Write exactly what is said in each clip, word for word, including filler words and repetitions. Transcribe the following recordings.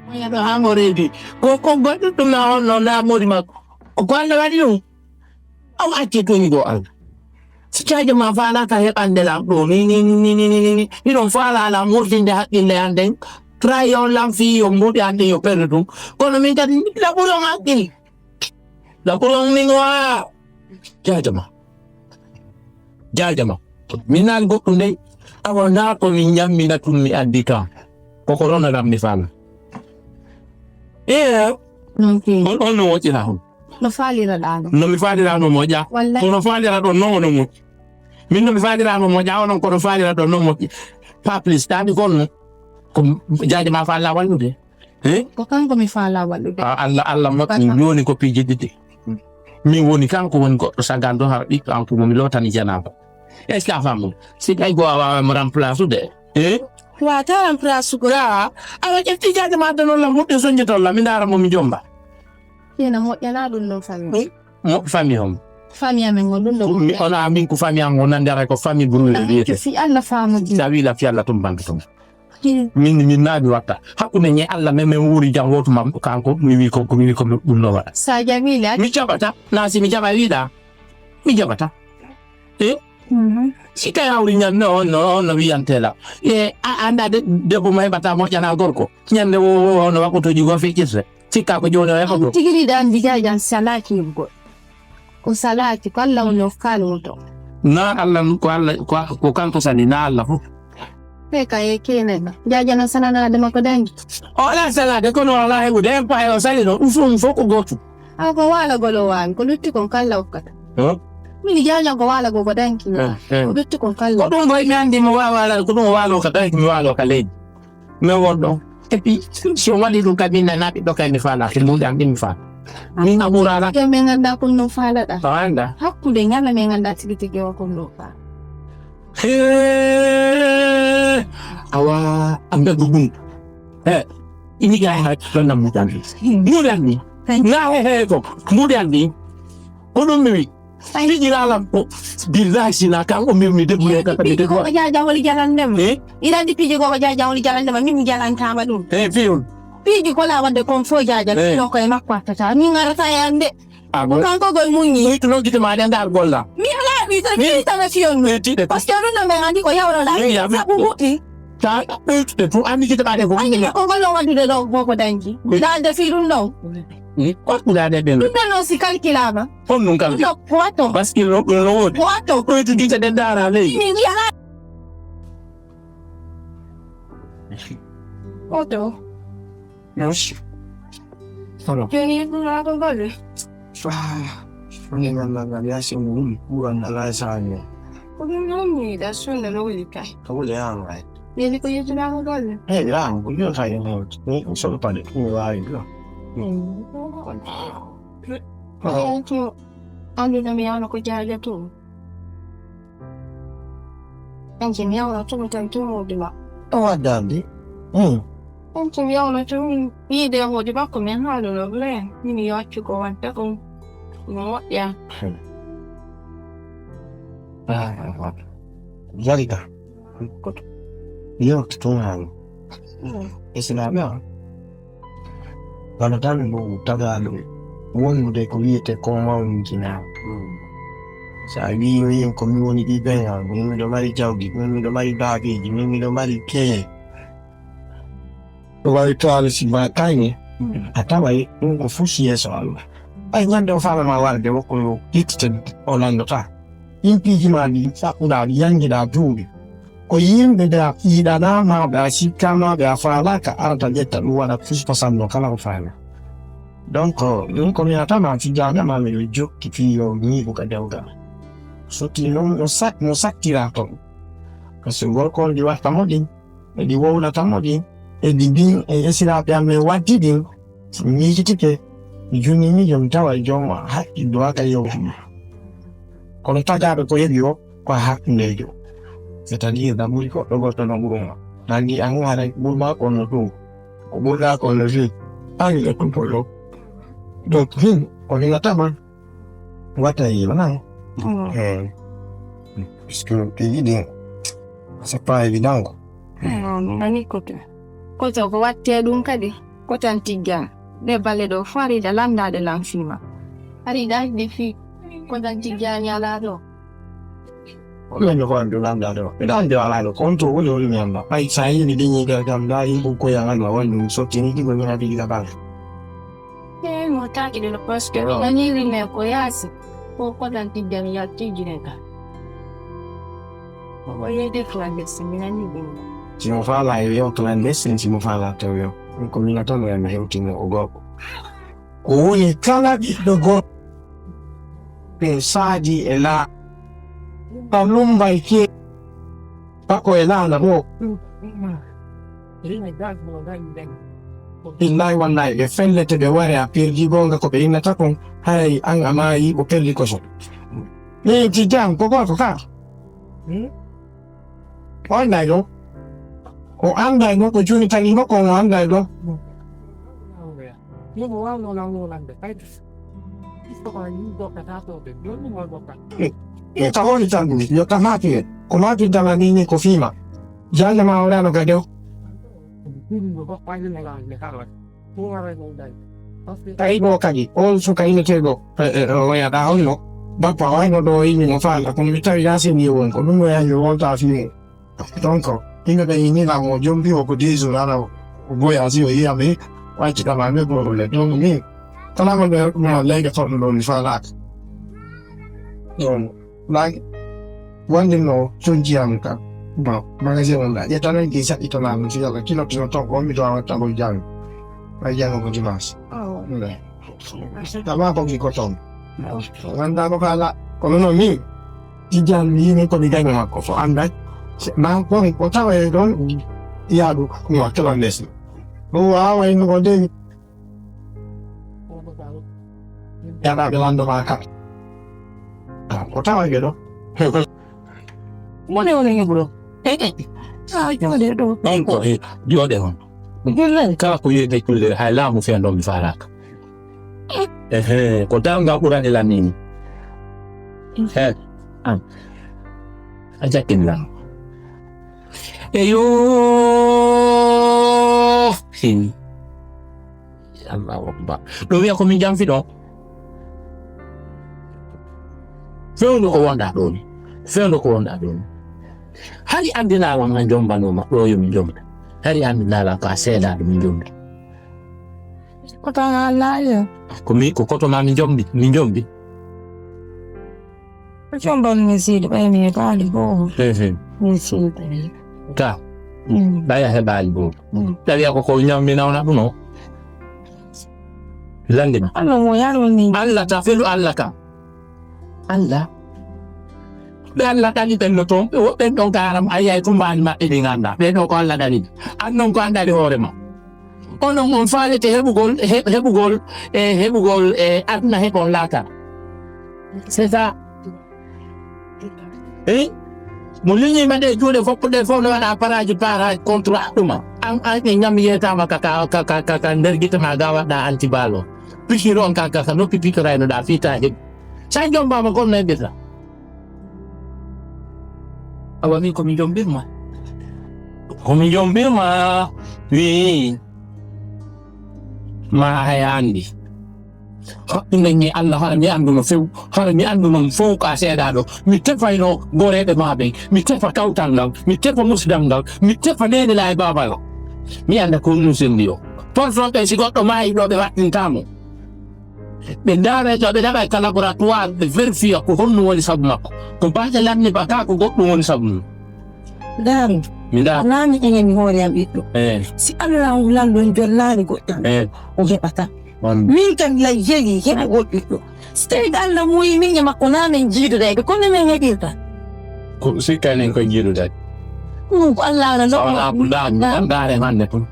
Moƴƴa ɗo haa ngo reedi. Ko, ko goɗɗo ɗum na on no na mori makko. Ko Allah waɗi ɗum. Aw acce toni go Allah. Si caajo ma faalaaka heɓande lam ɗo ni, ni, ni, ni, ni, ni, ni. Miɗon faala lam wurtinde haqqille an ɗen. Trahi on lam fii yo mbuuɗi an ɗin yo perdu ɗum. Kono min kadi laɓuron haqqil. Laɓuron min o a. Jaajo ma. Jaajo ma. Mi naan goɗɗum dey. Awa naa ko mi ñammina tun mi anndi kan. Ko corona lam mi faala. Ee. Non ke. On, on no moƴƴira hon. No faalira ɗaa no. No mi faalira no moƴƴa. Wallahi. Kono faalira ɗon non no moƴƴi. Min no mi faalira no moƴƴa, onon kono faalira ɗon no moƴƴi. Pas plus, taani kon no. Ko jaajo ma faala wallude. Eh? Ko kanko mi faala wallude. Ah, Allah, Allah moƴƴi. Jooni ko piiji ɗiɗi. Min woni kanko woni goɗɗo sagal ɗo har ɓiɗɗo an ko mi lootani janaaba. Est-ce que a faamu? Si tawi go a waawa mo remplace ude. Eh? Wata remplace go. Ya, awa ƴetti jaajo ma ɗo non la muɗɗi sonjitolla, mi ndaara mo mi jomba. Ina moƴƴana ɗum ɗon famille. Mo famille hom. Famille amen on ɗum ɗon. Mi ona min ko famille an on nandara ko famille brûlée wiyete. Si Allah faamu. Sa wi la fi Allah tum bantu tum. Min, min naa mi watta. Hakkunde ñe Allah men, men wuuri jam wootu ma kanko, mi wi ko, mi wi ko ɗum no waɗa. Sa jamila. Mi jaɓata, na si mi jaɓa wiɗa. Mi jaɓata. Eh? Mhm. Si tawi hawri ñande on no, on no wiyante la. E, a, anda de, debbo mo heɓata moƴƴana gorko. Ñande wo, wo, ono wakkotooji go feƴƴirte. Sikka ko jooni o heɓa ɗum. Tigi ɗiɗi anndi jaajan salaaki yimɓe. Ko salaaki, ko Allah woni o kaali mo to. Na Allah, ko Allah, ko, ko kanko sali, na Allah fof. Te ka e kene ba. Jaajan o sananaade ma ko dangi. O ala salade kono ala heɓude en pahe o sali ɗo. Ɗum fof, ɗum fof ko gootum. A ko waalagol o waawi, ko lutti kon kalla okkata. Huh? Min jaajan ko waalagol ko dangi. Eh, eh. Ko lutti kon kalla. Ko ɗum koy mi anndi mo waawa waalal, ko ɗum o waalo ka dangi, mi waalo ka leydi. Mais won ɗon. Et puis, si on waɗi ɗum kam, min nana ɓiɗɗo kay mi faala, ko mbuuɗi am ɗin mi faala. Min a ɓuraala. Yo min annda kon no faalaɗa. A annda. Hakkunde ñalla min annda tigi tigi o kon no faala. Hee. Awa, annda ɗum ɗum. He, ini ga hay ɗon nam mbuuɗi am ɗin. Mbuuɗi am ɗin. Na he he ko. Mbuuɗi am ɗin. Ko ɗum mi wi. Ay. Tigi laalam ko. Billahi sina kan o mi mi debbo. Ina ka mi debbo. Ko jaaja woni jalande ma. Eh? Ina di piji ko jaaja woni jalande ma, min mi jalantama ɗum. Eh, fiyon. Piji ko la wadde kon fo jaaja. Eh. No ko e makko attata. Min arata e ande. Ah, bon? Kanko gol muñi. Ni to non gite ma den dar golla. Mi ala mi tan mi tan fiyon. Eh, ti de. Parce que ɗum no men andi ko yawro la. Sabu huti. Ta ɓeytude tun anndi gite ɓaɗe ko. Anndi ko ngol o waddude ɗo boko dangi. Daalde fii ɗum ɗon. Ko ɗaɗe ɓen. Ɗum ɗon noon si kalkilaama. Kon ɗum kalki. Ɗum ɗo ko wato. Parce que ɗum ɗo woodi. Ko wato. Ɓeytu gite ɗen daara ley. Ini wiya ha. Oto. Yes. Hello. Jooni ɗum ɗo ko golle. Ah, ni man man ya se mu. Kuran ala sa ne. Ko ɗum ɗon mi da sunna no wuli kay. Ko wuli an ay. Neli ko yettuɗaako golle. Eyi, an ko yo tawi noon. Ko solo paɗe ɗum waawi ɗo. Anndude mi yawno ko jaaja to. Kanko mi yawno to mi tawi to mawɗi ma. O waddande. Kanko mi yawno to mi yiide hoodi makko min haaluno ɓe. Min yo accu ko watta ko. Mo moƴƴa. Jarita. Yewte tun haala. Islaami on. Kono tan mo tagaaɗo wondude ko wiyete ko mawninkinaa. So a wii min ko mi woni ɓii beñal, min miɗo mari jawdi, min miɗo mari baabeeji, min miɗo mari keye. Ɗo wawi taali si ma kañe, a taway ɗum ko fof si yeeso Allah. Ɓay ñande o faama ma warde wokko yo ittite o lanndota. Ɗin piiji ma ɗi ɗaɓɓuɗaa ɗi yanngiɗaa duuɓi. Ko yimɓe ɓe a yiɗanaa ma ɓe a sikkaa ma ɓe a faalaaka arata ƴetta ɗum waɗa fof ko sanno kala ko faami. Donc ɗum ko mi atama tijjaade ma miɗo jokki fii yo ñiiɓu ka dewgal. Sotti noon no sat no sattira toon. Parce que gorko on ɗi watta mo ɗin. E ɗi wowlata mo ɗin, e ɗi mbin e esiraaɓe am en waddi ɗin, so mi miijitike, mi junni miijo mi tawa e joom haqqil duwaka yewti ɗum. Kono tagaaɗo ko heɓi o, ko a hakkundeejo. C'est-à-dire, ɗam ɓuri goɗɗo goɗɗo no ɓuru ma. Nanndi an haray ɓur ma ko no ɗum. Ko ɓurɗa ko no fi. An e ɗum ko ɗo. Donc, min, ko hinatama. Wata e wala. Eyi. Puisque ɓe yiɗi c'est pas évident ko. Nani koto. Koto ko watte ɗum kadi. Kotan Tijjaan. Ɗee balɗe ɗoo fof a riida lanndaade lan fii maa. A riida ɗe fii Kotan Tijjaani alaa ɗoo. Ko ɗum ko an ɗum lanndaade o. Miɗo anndi o alaa ɗoo. Ko on to woni woni mi annda. Ɓay so a yiɗi ɗiñi ka kam ndaa yimɓe ko ya annda won ɗum sotti ni ɗigo mi haɗi ɗiga ɓaŋ. Eey, mo taaki ɗum parce que mi nanii rimee ko yaasi. Ko Kotan Tijjani yaltijine ka. Ko yeede clandestin, mi nanii ɗum. Si mo faalaa yo yew clandestin, si mo faalaa taw yo. Ko mina tan o yami hewtino o gorko. Ko woni kala ɓiɗɗo gorko. Ɓe saadi e laa. Ka lumbay ke. Bako e laana ɗo. Billahi wallahi ɓe fellete ɓe ware a perdi gonga ko ɓe innata kon haray an a maayi o perdi ko so. Min tijjan ko gorko ka. O annday ɗo. O annday ɗo ko joni tagi makko o annday ɗo. Yo mo waawno nawnoolande fayde. Isto ko a yii dokkata to ɓe jonni mo dokka. E tawoni tan ɗum yo tamaki en ko maatidama ni ni ko fiima. Jannde ma o rano kadi o. Ɗum ɗo ko fayde mo laande kala. Ɗum ara ɗum day. Tawi ɗo kadi on suka inneteeɗo oyaɗa holno bappa wayno ɗo yimi no faala kono mi tawi yasini won ko ɗum o yahi wonta fii. Donc, ina ɓe ini la mo jombi o ko dix jours ala o voyage o yiya mi wayti kama mi problème. Donc, mi kala mo ɓe mo leyɗe fotno ɗo mi falaka. Donc, like wande no conji am ka. Bon, magasin on da ƴetta men ki saɗi to la mi fiya kilo kilo to ko mi to awa tabo jang. Ay jang ko dimanche. Tama ko ki ko ton. Wanda ko kala ko no mi. Tijjaan mi yimi ko mi dañi makko fof annday ma kon o tawa e ɗon yaadu mo keɓa ndesi ɗum waawayno ko ndewi yaɗaɓe lanndo ma kam o tawa e ɗo mone woni heɓuɗo a jooɗe ɗo ɗon ko jooɗe on kala ko wiyete kulle hay laamu fendo mi faalaka Ehe, ko dal ngal ɓurani lan ni. He, an. A jakkini lan. Eyo. Hin. Allahu akbar. Ɗo wiya ko min jamfi ɗo. Fewndo ko wonɗa ɗon. Fewndo ko wonɗa ɗon. Hari andinalan a jombanoma ɗo yo mi jomba. Hari andinalan ko a seedaɗo mi jomba. Ko tan Allah ya. Ko mi ko koto ma mi jombi mi jombi. Ko jombon mi siidi ɓay mi heɓaali boo. Ehe. Mi siidi. Ta. Mm. Ɓay a heɓaali boo. Mm. Tawi ko ko ñammi nawna ɗum o. Landi ma. Allah mo yaroni. Allah ta felu Allah ka. Allah. Ɓe Allah ɗali ɓen no toon ɓe woɓɓen ɗon ka aram a yiyay tumbaani maɓɓe ɗi ngannda ɓe ɗo ko Allah ɗali ɓe an noon ko an ɗali hoore ma onon on faalete heɓugol heɓugol e heɓugol e aduna heɓon laakara c'est ça eyi mo liñiima ɗe juuɗe foppuɗe fof no waɗa paraaji paraaji contre ɗuma an an e ñam yeetaama kaka nder gite ma ga waɗɗa antibaalo piqure on kaka ka noppi piqoraynoɗa fiita heɓi Sa jombaama ko neɗɗita. Awa min ko mi jombirma. Ko mi jombirma wi ma haya andi. Haɗɗunde ni Allah hara mi annduno few hara mi annduno fow ka seedaɗo mi tefayno goreɓe ma ɓen mi tefa kawtal ngal mi tefa musidal ngal mi tefa nenela e babayo mi anda ko ɗum sendi o porfon ɓen si goɗɗo maayi ɗo ɓe waɗɗintamo Ɓe ndaara e to ɓe naɓa e ka laboratoire ɓe vérifiya ko honno woni sabu makko. Ko baɗe lanni ba ka ko goɗɗum woni sabu mum. Ndaaru, Mi ndaara. Laami enen hoore am ɓiɗɗo. Eh. Si Allah lanɗon jollaani goɗɗo, Eh. O heɓata. Min kam lay yehi heɓugol ɓiɗɗo. Si tawii ko Allah muuyi min e makko naa min jiidoday ɓe, kono min heɓirta. Ko sikka enen koye jiidoday. Ɗum ko Allah ara Sawa nokku. Abu Dhabi, Ndaa. Ndaare hannde tun.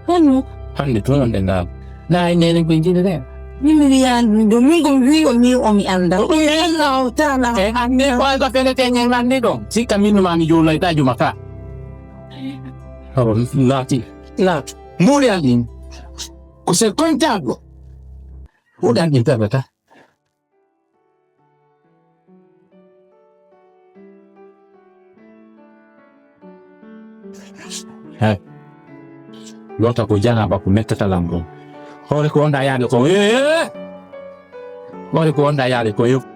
Honno? Hannde tun on ɗe ndaara. Naa e nene ko jiɗuɗen. Min mi wiyaani ɗum ɗo, min ko mi wii o min o mi annda. Ko ɗum en Allah o taala. E hannde ko ay ko fele teñe nganndi ɗo. Sikka min ma mi juuloyta juma ka. Awa naati. Naati. Mbuuri an ɗin. Ko se koytaɗo. Huɗan ɗin pepata. Hey. Lota ko janaba ko mettata lan ɗon. Hoore ko wonda yaade ko, ee! Hoore ko wonda yaade ko, ee!